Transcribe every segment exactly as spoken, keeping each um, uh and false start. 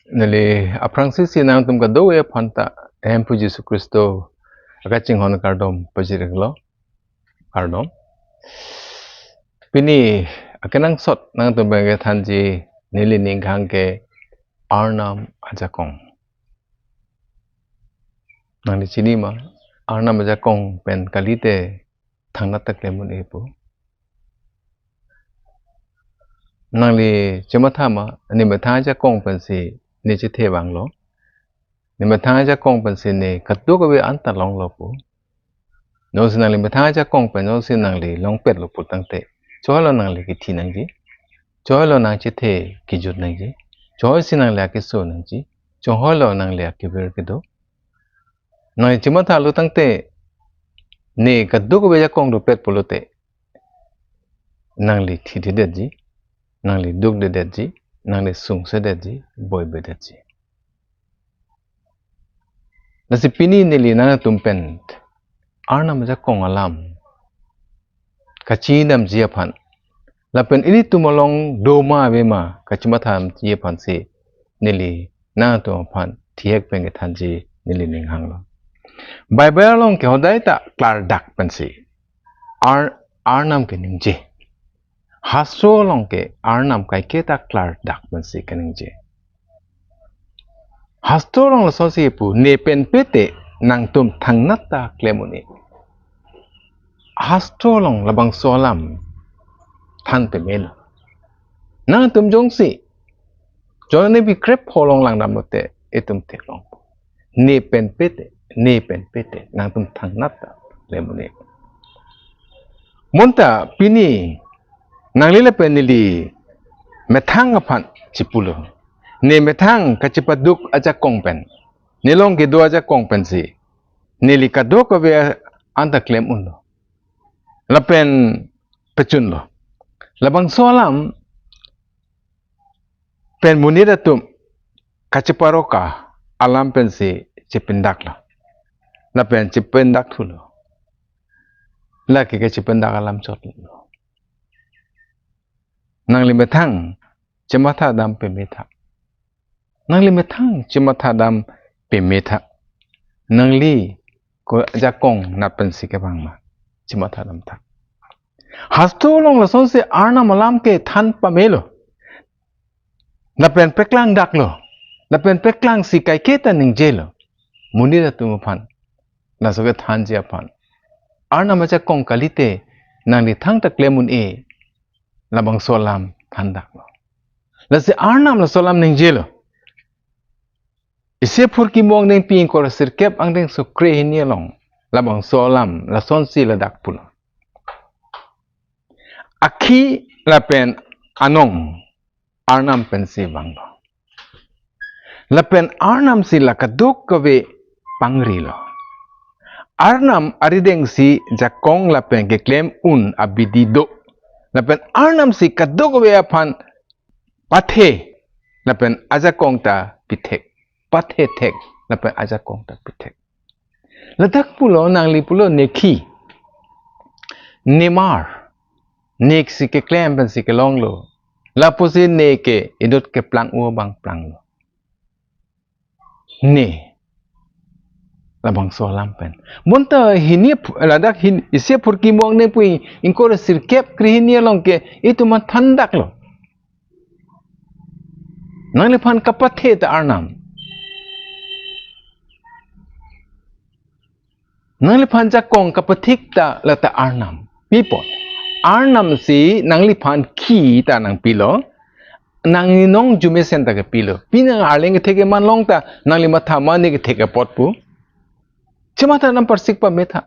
Neli aphrangsi si nangtum kadokave aphanta Hemphu Jisu Khristo akachinghon kardom pajir-iklo. Kardom. Pini akenangsot nangtum pen kethanji neli ning hang ke Arnam ajakong. Nangli chini ma, Arnam ajakong pen kalite thangnat ta klem un-e pu. Nangli chematha ma, ne methang ajakong pensi ne chethe vanglo. Ne methang ajakong pensi ne kadokave anta longlo pu. Jongsi nangli methang ajakong pen jongsi nangli longpetlo pu tangte, chohoi lo nangli kithi nangji, chohoi lo nang chethe kejut nangji, chohoi si nangli akeso nangji, chohoi lo nangli akevir kedo. Nangli chemathalo tangte, ne kadokave ajakong dopet pulote, nangli thidedetji, nangli dukdedetji, nangli sungsedetji, boibedetji. Lasi pini neli nangtum pen Arnam ajakong alam kachinidamji aphan, lapen ilitum along do ma ave ma kachimatha damji aphansi neli nangtum aphan thihek pen kethanji neli ning hanglo. Bible along ke hodai ta klardak pensi Ar Arnam keningje. Hastro along ke Arnam kaiketa klardak pensi keningje. Hastro along lasonsi pu, ne pen pete nangtum thangnat ta klem un-e. Hastro along labangso alam than pemelo. Nangtum jongsi John anepi krepho along langdamlote itum theklong. Ne pen pete, ne pen pete nangtum thangnat ta klem un-e. Bonta pini nangli lapen neli methang aphan chipulo. Ne methang kachepaduk ajakong pen, nelong kedo ajakong pensi neli kadokave anta klem unlo, lapen pechunlo. Labangso alam pen monit atum kacheparoka alam pensi chepindaklo, lapen chepindak thulo. Lake kachepindak alam chotlo. Nangli methang chematha dam pemetha. Nangli methang chematha dam pemetha. Nangli ko ajakong nat pensi kevang ma, chematha damtha. Hastro along lasonsi Arnam alam ke than pamelo, lapen peklangdaklo, lapen peklangsi kaiketa ningjelo. Monit atum aphan laso kethanji aphan, Arnam ajakong kalite nangli thangta klem un-e, labangso alam thandaklo. Lasi Arnam laso alam ningjelo. Isi aphurkimo angdengpi ingkoi ra sirkep angdengso krehini along labangso alam lasonsi ladak pulo. Akhi lapen anong Arnam pensi vanglo. Lapen Arnam si la kadokave pangrilo. Arnam arideng si jakong lapen keklem un abidi do. Lapen Arnam si kadokave aphan pathe, lapen ajakong ta pithek. Pathe thek, lapen ajakong ta pithek. Ladak pulo, nangli pulo ne khi, ne mar, ne si keklem pensi kelonglo. Lapusi ne ke inut keplang-o abang planglo. Ne labangso alam pen. Bonta hini ap-, ladak hin, isi aphurkimo angdengpi ingkoi ra sirkep krehini along ke itum aphan thandaklo. Nangliphan kapathe ta Arnam. Nangliphan jakong kapathik ta lata Arnam. Pi apot? Arnam si nangliphan khi ta nangpilo. Nangli nong jumesen ta kepilo. Pi nang arleng kethek keman long ta nangli matha ma ne kethek apot pu. Chematha dam parsik pametha.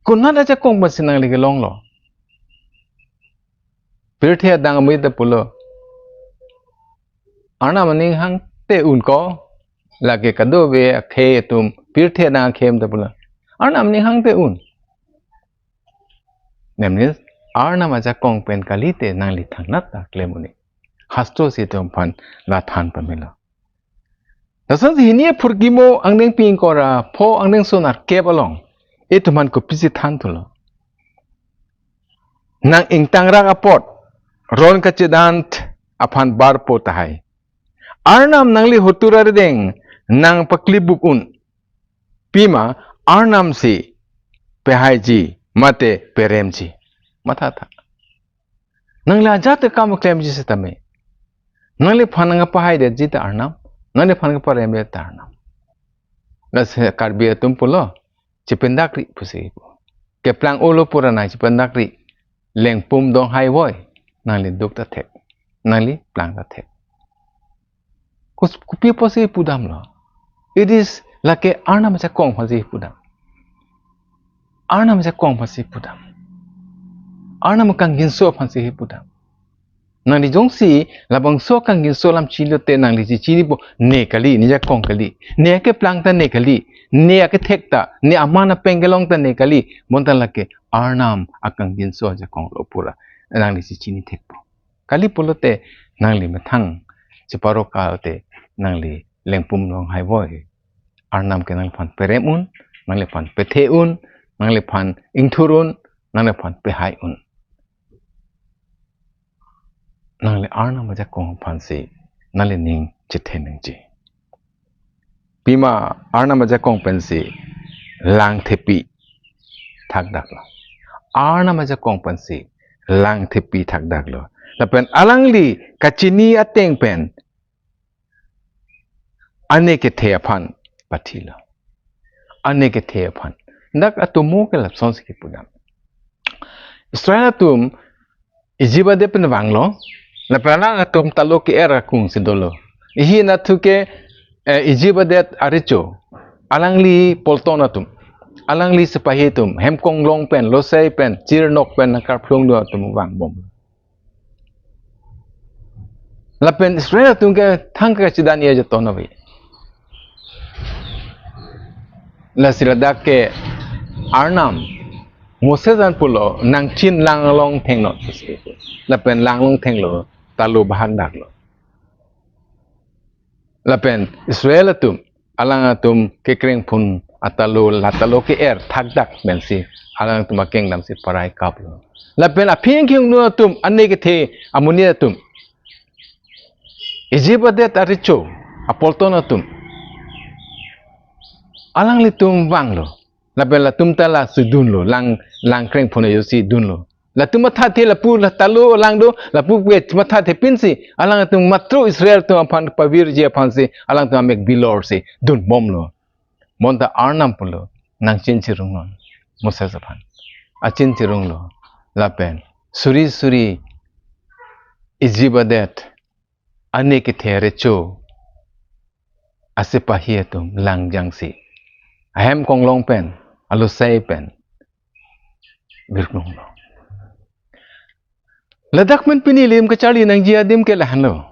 Konat ajakong pensi nangli kelonglo? Pirthe adang amei ta pulo, Arnam aning hangte un ko, lake kadokave akhei atum pirthe adang akhei atum ta pulo, Arnam aning hangte un. Nemni Arnam ajakong pen kalite nangli thangnat ta klem un-e. Hastro si itum aphan la than pamelo. Lasonsi hini aphurkimo angdengpi ingkoi ra pho angdengso nerkep along itum aphan kopisi than thulo? Nang ingtangrak apot ron kachedan aphan barpo tahai. Arnam nangli hotur arideng nangpaklibup un. Pima Arnam si pehaiji mate peremji. Mathatha. Nangli ajat akam klemji setame, nangliphan nangpahaidetji ta Arnam, nangliphan nangparemdet ta Arnam. Lasi Karbi atum pulo, chependakri pusi pu. Keplang olo pura nangchependakri. Lengpum dong haivoi, nangli duk ta thek, nangli plang ta thek. Kus-, kopi apotsi pudamlo? It is lake Arnam ajakong aphansi pudam. Arnam ajakong aphansi pudam. Arnam akangginso aphansi pudam. Nangli jongsi labangso akangginso alam chinilote nangli chinipo ne kali, ne jakong kali. Ne akeplang ta ne kali. Ne akethek ta, ne aman apeng kelong ta ne kali. Bonta lake Arnam akangginso ajakong lo pura nangli chini thekpo. Kali pulote nangli methang cheparo kalote nangli lengpum dong haivoi. Arnam ke nangliphan perem un, nangliphan pethe un, nangliphan ingthur un, nangliphan pehai un. Nangli Arnam ajakong aphansi nanglining chethe nangji. Pima Arnam ajakong pensi lang thepi thakdaklo. Arnam ajakong pensi lang thepi thakdaklo. Lapen alangli kachini ateng pen ane kethe aphan pathilo. Ane kethe aphan. Dak atomo ke lapusonsi kepudam. Israel atum Egypt adet pen vanglo. Lapen alang atum talo ke-er akung si dolo. Ihi nathu ke, eh, Egypt adet arecho. Alangli polton atum, alangli sepahi atum, hem konglong pen, losai pen, chirnok pen nangkarphlung dun atum vangbom. Lapen Israel atum ke thangka chidan ye jeton ave. Lasi ladak ke Arnam Moses aphan pulo nangchin lang along thengnon. Lapen lang along thenglo, talo bahak daklo. Lapen Israel atum, alang atum kekrengphun atalo, la talo ke-er thakdak pensi alang atum akeng damsi parai kaplo. Lapen aphi angkhi ungno atum, ane kethe amonit atum, Egypt adet arecho apolton atum, alanglitum vanglo. Lapen latum ta lasi dunlo, lang, lang krengphun ajoksi dunlo. Latum mathathe lapu la talo lang do, lapu ke mathathe pinsi, alangtum matro Israel atum aphan pavirji aphansi, alangtum amek bilorsi dunbomlo. Bonta Arnam pulo nangchin chirungnon Moses aphan. Achin chirunglo. Lapen suri suri Egypt adet ane kethe arecho asepahi atum langjangsi, ahem konglong pen, alosai pen virklunglo. Ladak pen pini lim kacharli nangji adim ke lahenlo.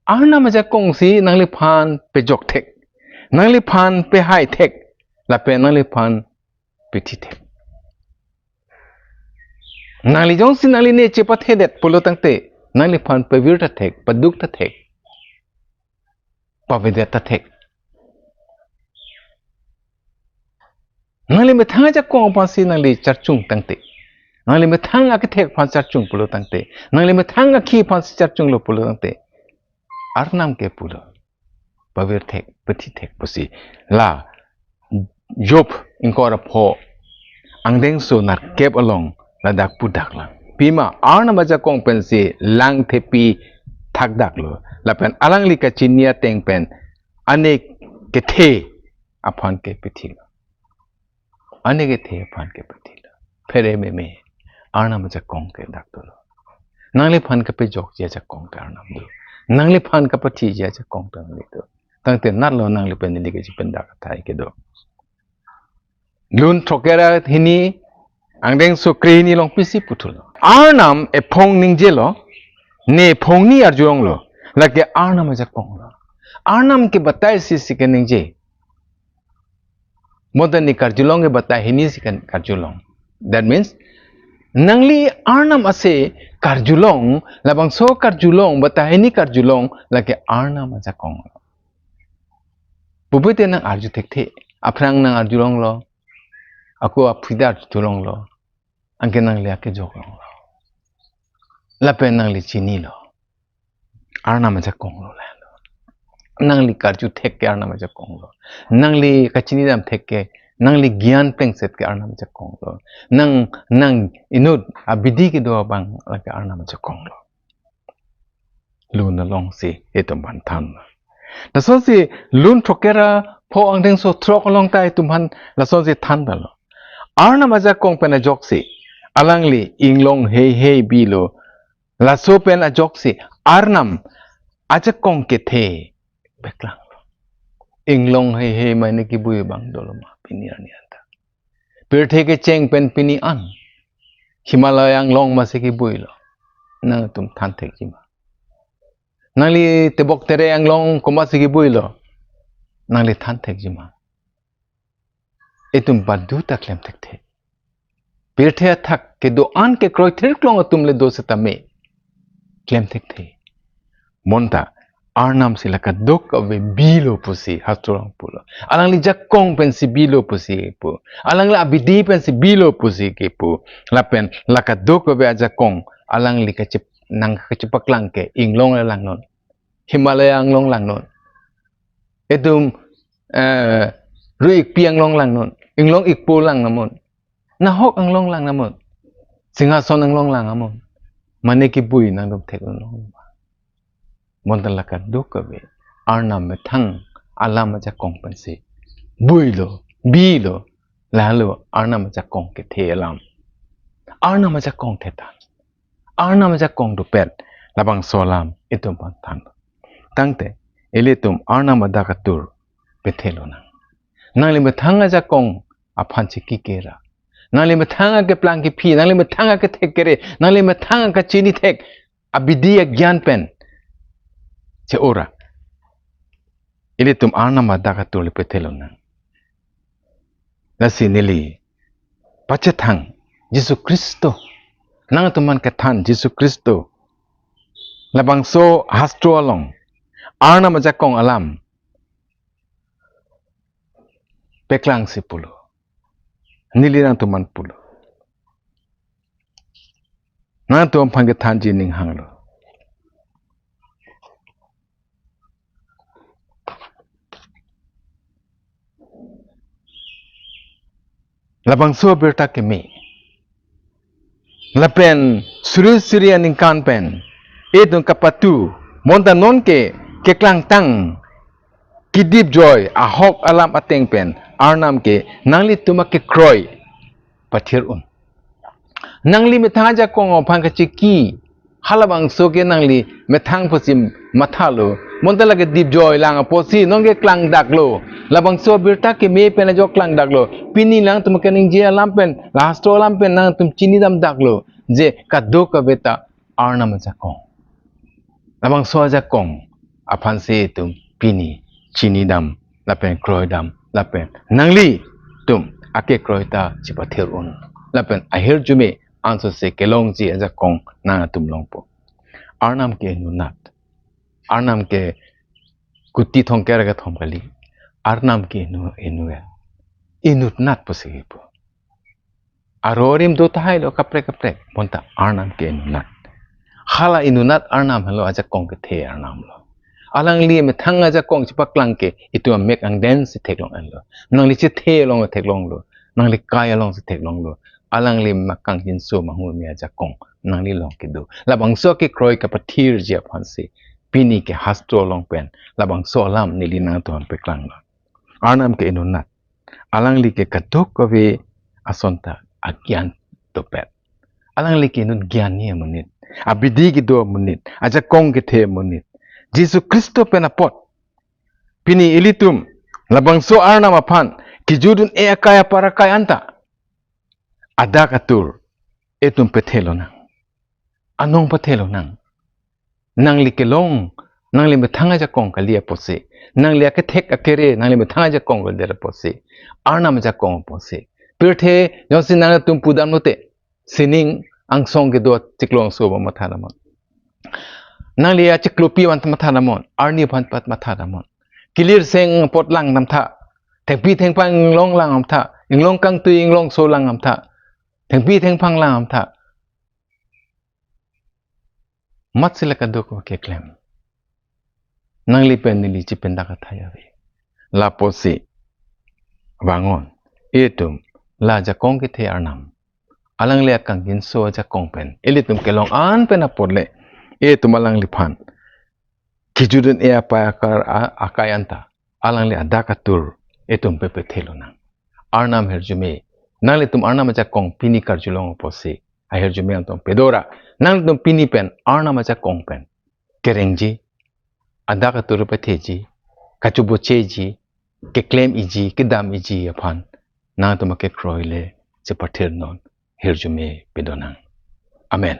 Arnam ajakong si nangliphan pejok thek, nangliphan pehai thek, lapen nangliphan pethi thek. Nangli jongsi nangli ne chepathedet pulo tangte, nangliphan pavir ta thek, paduk ta thek, pavedet ta thek. Nangli methang ajakong aphansi nangli charchung tangte, nangli methang akethek aphan charchung pulo tangte, nangli methang akhi aphansi charchunglo pulo tangte, Arnam ke pulo pavir thek, pethi thek pusi. La Job ingkoi ra pho angdengso nerkep along ladak pudaklang. Pima Arnam ajakong pensi lang thepi thakdaklo. Lapen alangli kachini ateng pen ane kethe aphan ke pethilo. Ane kethe aphan ke pethilo. Pherememe Arnam ajakong ke dak dolo. Nangliphan kapejokji ajakong ke Arnam do. Nangliphan kapathiji ajakong ke nangli do. Tangte natlo nangli pen neli kachipendak athai kedo. Lun throkkre ra hini angdengso krehini along pisi puthulo. Arnam ephong ningjelo, ne ephongni arjulonglo, lake Arnam ajakonglo. Arnam ke batai si si keningje. Bonta ne karjulong ke batai hini si kan karjulong. That means, nangli Arnam ase karjulong, labangso karjulong, batai hini karjulong, lake Arnam ajakong. Puvoite nang arju thekthe, aphrang nang arjulonglo, ako aphi ta arjulonglo, anke nangli akejoklonglo. Lapen nangli chinilo. Arnam ajakonglo lahenlo. Nangli karju thek ke Arnam ajakong lo. Nangli kachinidam thek ke, nangli gyan plengset ke Arnam ajakong lo. Nang, nang inut abidi kedo abang lake Arnam ajakong lo. Lun alongsi itum aphan than. Lasonsi lun throkkep ra pho angdengso throk along ta itum aphan lasonsi than tanglo. Arnam ajakong pen ajoksi alangli inglong heihei bilo. Laso pen ajoksi Arnam ajakong kethe paklang. Inglong heihei mane kebui abang dolo ma pini arni anta. Pirthe kecheng pen pini an Himalaya anglong masi kebui lo. Nangtum than thekji ma? Nangli tebok tere anglong komatsi kebui lo? Nangli than thekji ma? Itum badu ta klem thekthe. Pirthe athak kedo-an kekroi thirklong atum le do setame klem thekthe. Bonta Arnam si la kadokave bilo pusi hastro along pulo. Alangli ajakong pensi bilo pusi pu. Alangli abidi pensi bilo pusi kepu. Lapen la kadokave ajakong alangli kachep-, nangkachepaklang ke inglong le langnon. Himalaya anglong langnon. Itum, eh, ru ikpi anglong langnon. Inglong ikpo lang namon. Nahok anglong lang namon. Singhason anglong lang namon. Mane kebui nangtum theklong. Bonta la kadokave Arnam methang alam ajakong pensi builo, bilo, lalo Arnam ajakong kethe alam. Arnam ajakong thethan. Arnam ajakong dopet labangso alam itum aphan than. Tangte ilitum Arnam adak atur pethelonang. Nangli methang ajakong aphan chekikera. Nangli methang akeplang kephi, nangli methang akethek kere, nangli methang akachini thek abidi agyan pen che-ora. Ilitum Arnam adak atur le pethelonang. Lasi neli pachethang Jisu Khristo. Nangtum aphan kethan Jisu Khristo. Labangso hastro along Arnam ajakong alam paklangsi pulo. Neli nangtum aphan pulo. Nangtum aphan kethanji ning hanglo. Labangso abirta keme. Lapen suri suri aningkan pen itum kapatu, bonta nonke keklangtang kedip joi ahok alam ateng pen Arnam ke nanglitum akekroi pathir un. Nangli methang ajakong aphan kachiki, halabangso ke nangli methang pusi mathalo. Bonta lake dip joi lang apotsi nonke klangdaklo. Labangso abirta keme pen ajok klangdaklo. Pini nangtum kaningje alam pen, la hastro alam pen nangtum chinidamdaklo. Je kadokave ta Arnam ajakong. Labangso ajakong aphansi itum pini chinidam lapen kroidam lapen nanglitum akekroi ta chepathir un. Lapen ahirjume ansose kelongji ajakong nangtum longpo. Arnam ke inutnat. Arnam ke kuti thomkep ra kethom kali. Arnam ke inu, inu ya. Inutnat pusi kipu. Aro arim do tahai lo kaprek kaprek. Bonta Arnam ke inutnat. Hala inutnat Arnam henlo ajakong kethe Arnam lo. Alangli methang ajakong chepaklang ke itum amek angdensi theklong enlo. Nangli chethe along theklonglo. Nangli kai alongsi theklonglo. Alangli makang jinso manghu me ajakong nangli along kedo. Labangso akekroi kapathirji aphansi pini ke hastro along pen labangso alam neli nangtum aphan paklanglo. Arnam ke inutnat. Alangli ke kadokave ason ta agyan dopet. Alangli ke inut gyani amonit. Abidi kedo amonit. Ajakong kethe amonit. Jisu Khristo pen apot pini ilitum labangso Arnam aphan kejut un-e akai apar akai anta adak atur itum pethelonang. Anong pethelonang. Nangli kelong, nangli methang ajakong kali apotsi. Nangli akethek akere, nangli methang ajakong kali apotsi. Arnam ajakong apotsi. Pirthe jongsi nangtum pudamlote, sining angsong kedo chiklo aso abang matha damnon. Nangli achiklopi aphan matha damnon, arni aphan pat matha damnon. Kilir seng apot langdamtha. Thengpi thengphang inglong langdamtha. Inglong kangtui inglongso langdamtha. Thengpi thengphang langdamtha. Matsi la kadokave keklem. nangli pen neli chependak athai ave. Lapusi vangon, itum la ajakong kethe Arnam, alangli akangjinso ajakong pen ilitum kelong an pen apot le, itum alangliphan kejut un-e apai akar a-, akai anta alangli adak atur itum pepethe lonang. Arnam ahirjume, nanglitum Arnam ajakong pini karjulong apotsi ahirjume atum pedo ra, nanglitum pini pen Arnam ajakong pen kerengji, adak atur petheji, kachobocheji, keklem-iji, kedam-iji aphan nangtum akekroi le chepathir non, ahirjume pedonang. Amen.